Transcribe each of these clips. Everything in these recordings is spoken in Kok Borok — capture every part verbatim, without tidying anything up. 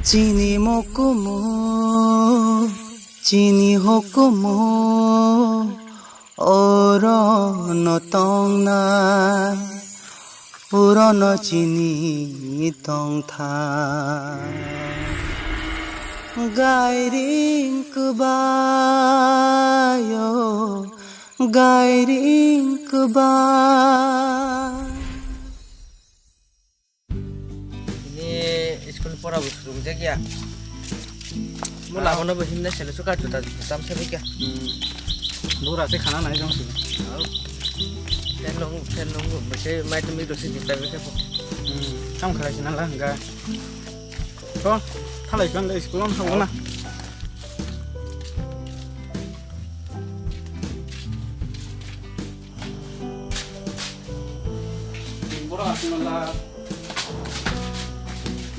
Chini mokumu, chini hukumu, oro no tongnai, purono chini tongtha. Gairing kubayo, gairing kubai. Ini school pora bo surung jak ya. Mo lama no bo himna sele suka juta juta tam sabi kya. Hmm. Bura se khana nai jong si. Ten nong, ten nong bo se mai to mi do se juta be kya po. Hmm. Kam khalai sina la hingga. To, thalai kan le school on thang na. Borok aswk no la.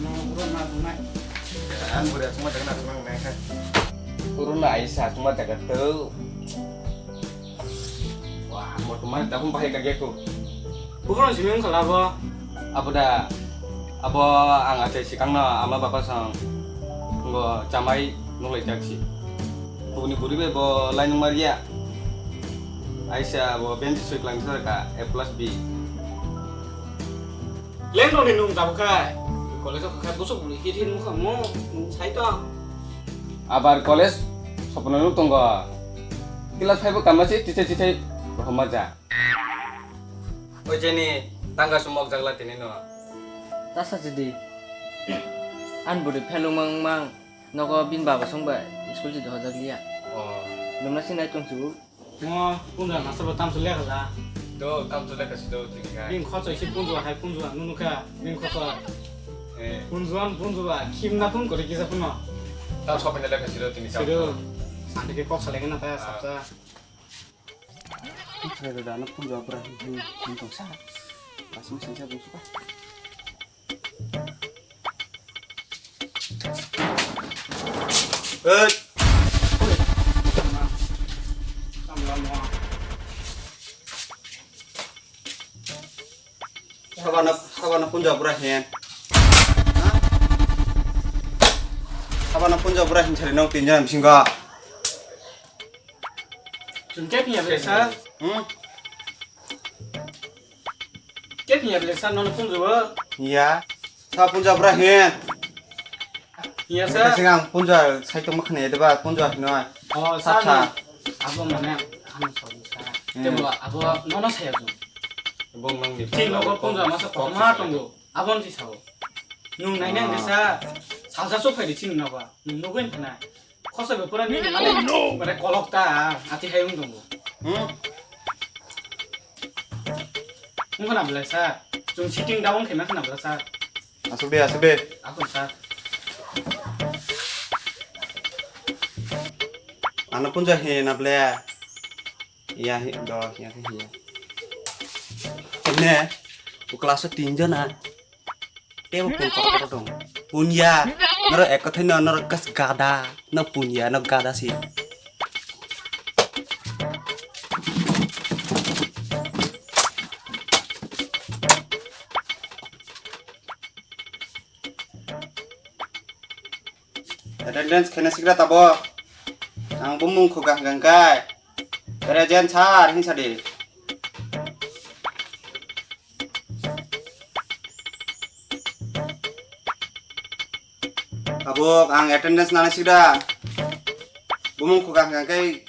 No, borok na tongnai. Ang borok aswk ma jaga na tongnai nai kha. Borok na ai sa aswk ma jaga to. Wah, mo to mane tabung bahai ka geku. Borok simi wngkha labo. Abo da, abo ang achai sikang no ama baba sang ngo chamai nulai jak si. Buni buri be bo lainung mar ya. Aisa bo bench sui klang sar ka A plus B. Leng rok ni nung tabuk khai. College o khai busuk buni hit hit mukha mo nung sai to. Abar college sopno nuk tongo. Class five o kamma se tichai tichai rohoma ja. Oi jeni tangga sumok jagla tini no. Tasa jidi. An budi phelung mang mang. Nogo bini baba song bai school si dohor jak liya. Oh. Lumna si nai tong su. Mo punja master bo tamsu lekha ja. Do tamsu lekha si do tini kai. Bini khochoi si punju hai punju nunu kha bini khochoi. Eh. Punjuan punju ba khimna pun kori kisa puno. Tam sopene lekha si do tini kai. Sido. Santi ke kok salai na ta sapsa. Kok salai do da no punju abra hin hin tong sa. Pas mo sinsa bung suka. Hei. Sabana, sabana punja pura hen. Ha? Sabana punja pura hen chari nong tinja bisingo. Chungke pinya besa. Hmm? Kep hiya bele sa nono punjo bo? Hiya. Sa punjo bra hin. Hiya sa. Sing ang punjo sai tong makhne deba punjo hino. Oh, sa. Sa. Abo mane ano sa sa. Hmm. Tebo abo nono saya jo. Bong nang di. Tin nogo punjo masa kok ma tongo. Abon si sao. Nung nai nang sa. Salsa so phai di tin nogo. Nung nogo in na. Khosa be pura ni mane, mane kolok ta, ati hai wng tongo. Hmm? Wngkha na belai sa, chwng sitting down khaima khna belai sa. Asuk de, asuk de. Asuk sa. Ano punja he na ble. Ya he do, ya he ya. Ne, u class o tin jona. Tebo pun kotor kotor dong. Punya. Noro ek kothai no, noro gas gada. No punya, no gada si. Attendance khaina sikra tabo. Ang bumung khuga hwnkha khe. Present sir, hinsa di. Tabuk ang attendance nana sikda. Bumung khuga hwnkha khe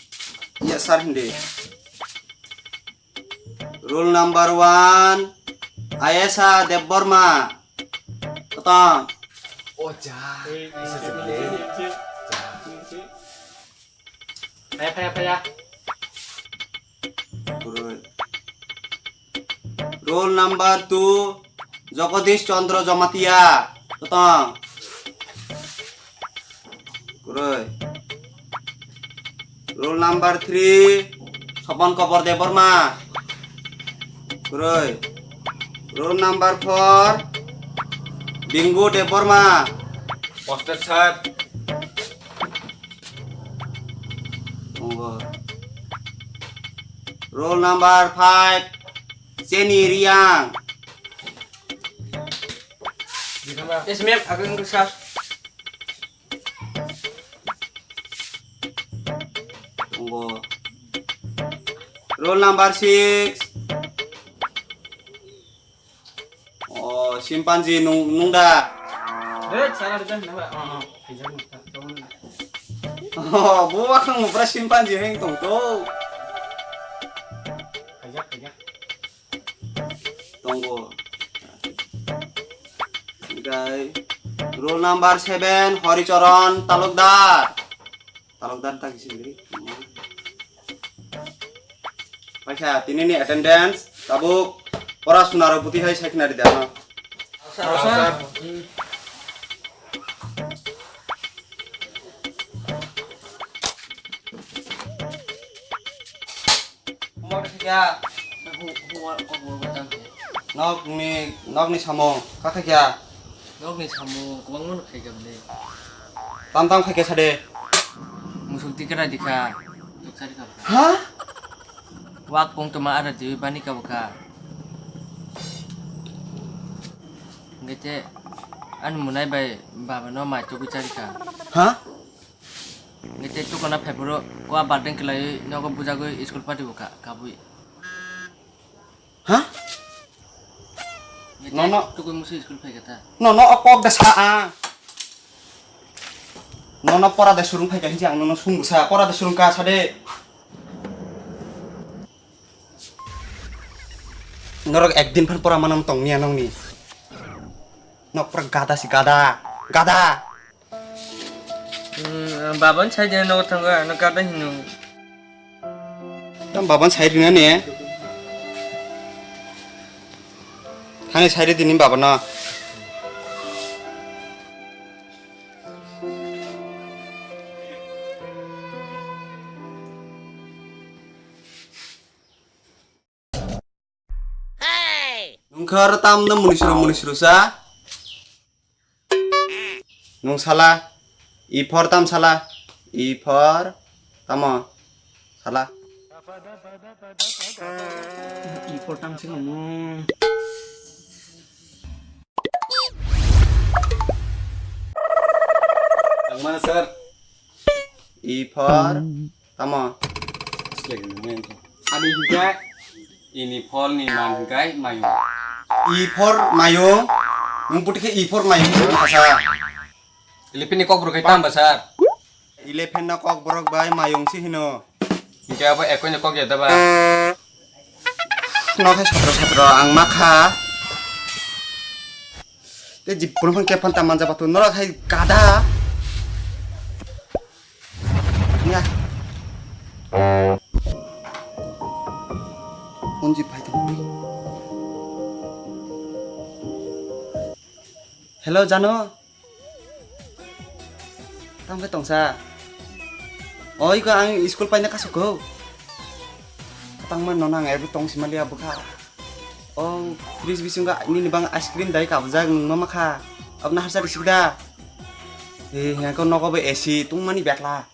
iya sir hindi. Roll number one, Ayesha Debbarma. Kotong. Oh, ja. Isa seble. Ja. Phaya, phaya, phaya. Kurui. Roll number two, Jagadish Chandra Jamatia. Kotong. Kurui. Roll number three, Sopan Kobor Debbarma. Kurui. Roll number four, Bingu Debbarma. Posted, sir. Tongo. Roll number five, Cheni Riang. Yes, ma'am. Ageng, sir. Roll number six. Oh, chimpanzee nung, nung da? Hei, salah dah, nama? Oh, oh, hajar ni, tak tahu ni. Oh, buah kang mupra chimpanzee heng tong to. Hajar, hajar. Tonggo. Oke. Roll number seven, Horicharan Talukdar. Talukdar tak isi diri. Paisa, tini ni attendance, tabuk pora sunaro puti hai sai khnari dano. Sir, sir. Humor khe ya. Hu-, humor kok bo tam khe. Nokni, nokni samung, kha khe ya. Nokni samung, kwbangma no khaijak le. Tam tam khaikhe sade. Musuk tikra dikha. Tukchari ka. Ha? Wak pung tuma ara diwi bani ka bukha. Ngete an munai bai baba no mai tugwi chari ka. Ha? Ngete tukuna phai phuru kwa birthday kwlaiwi nogo bujagwi school party bo ka-, kabui. Ha? Ngete Nono. Tukui musu school phai kata. Nono o kok da sa a. Nono pora da surung phai ka hinsi ang nono sung sa. Pora da surung ka sa de. Norok ekdin phan pora manam tong niya nongni. Nok pura gada si gada. Gada. Hmm, baban sai de no thango, ano kada hino. Tam baban sai rina ne. Thani sai ri dini baba no. Nungkha aro tamno munisro munisro sa. Nung sala, E for tam sala, E for tamo sala. E for tam sing mo. Ang mana sir? E for tamo. Abi hingke ini phol ni man hingkai mayung. E for mayung. Nung puti khe E for mayung asa. Elephant ni kok borok kai tamba sir. Elephant no kok borok bai mayung si hino. Hingke abo ekoi ni kok ya daba. No khe satro satro ang makha. Te jibbono phang kephan ta manja batu norok hai gada. Ya. Phone ji phai tong. Hello, Jano. Tamo khe tongsa? Oi ko ang school paina kasuk ko. Tangma nono ang ebo tong simaliya bwkha. O fridge bisingo nini bang ice cream dai kabujak nung mama kha. Abna harsa risik da. Eh, yang ko nogo bo A C tungmani bekla.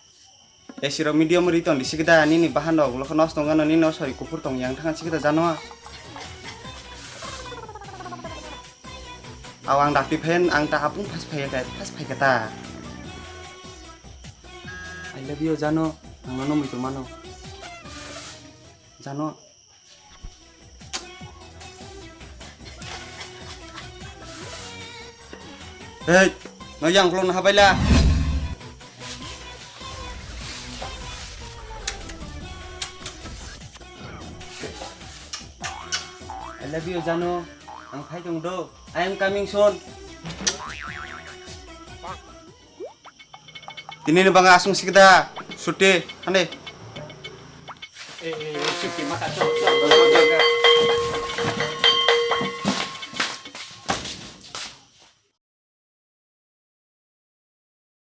A C rok medium ri ton risik da nini bahan rok ulo khe nosto wngano nini no sori kuphur tong yang thang sikda jano. Aw ang dakti phen ang ta apung phas phai ka phas phai ka ta. I love you jano, ang nono muitu mano. Jano. Hei, no yang khulong na habaila. I love you, Jano. Ang phai tong do. I am coming soon. Tini ni banga asung sikda. Suti. Hande.